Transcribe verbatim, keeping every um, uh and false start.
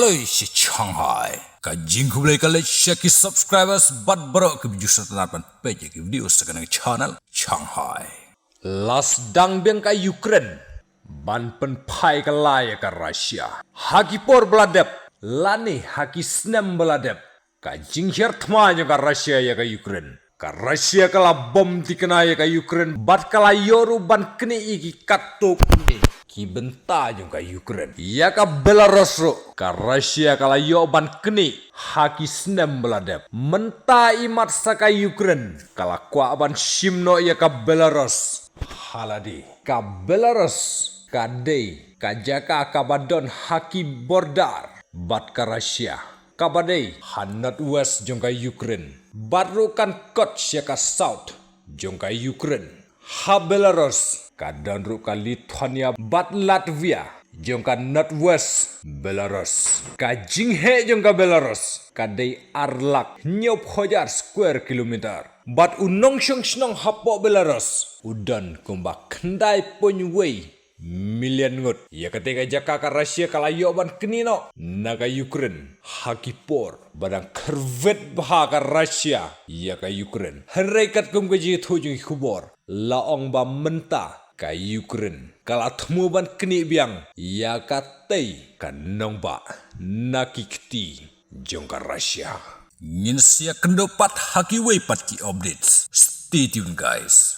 Loi shi Shanghai. Ka jingkhublei ka leit sha ki subscribers bad baroh ki views sa tang ban peit ïa ki video sa kane ka channel Shanghai. La sdang biang ka Ukraine ban pynphai kylla ïa ka Russia ha ki por ba la dep lane ha ki snem ba la dep. Ka jinghiar thma jong ka Russia ïa ka Ukraine. Ka Russia ka la bom thikna ïa ka Ukraine bad ka la ïoh ruh ban knieh ïa ki katto katne ki bynta jong ka Ukraine. Ïa ka Belarus ruh ka Russia ka la ïoh ban knieh ha ki snem ba la dep. Mynta imat sa ka Ukraine ka la kwah ban shim noh ïa ka Belarus. Ha lade ka Belarus ka dei ka jaka kaba don ha ki border bad ka Russia, kaba dei ha northwest jong ka Ukraine bad ruh kan kot sha ka south jong ka Ukraine. Ha Belarus ka don ruh ka Lithuania bad Latvia jong ka northwest Belarus. Ka jingheh jong ka Belarus ka dei ar lak hynñiew phew hajar square kilometer. Bad u nongshong shnong hapoh Belarus u don kumba khyndai point wei million ngut. Ïa katei ka jaka ka Russia ka la ïoh ban knieh noh na ka Ukraine ha ki por ba dang kyrwit bha ka Russia ïa ka Ukraine. Hynrei katkum ka jingïathuh jong ki khubor la ong ba mynta ka Ukraine ka la thmu ban knieh biang ïa katei ka nongbah na ki kti jong ka Russia. Ngin sa ïakynduh pat ha kiwei pat ki updates. Stay tuned, guys.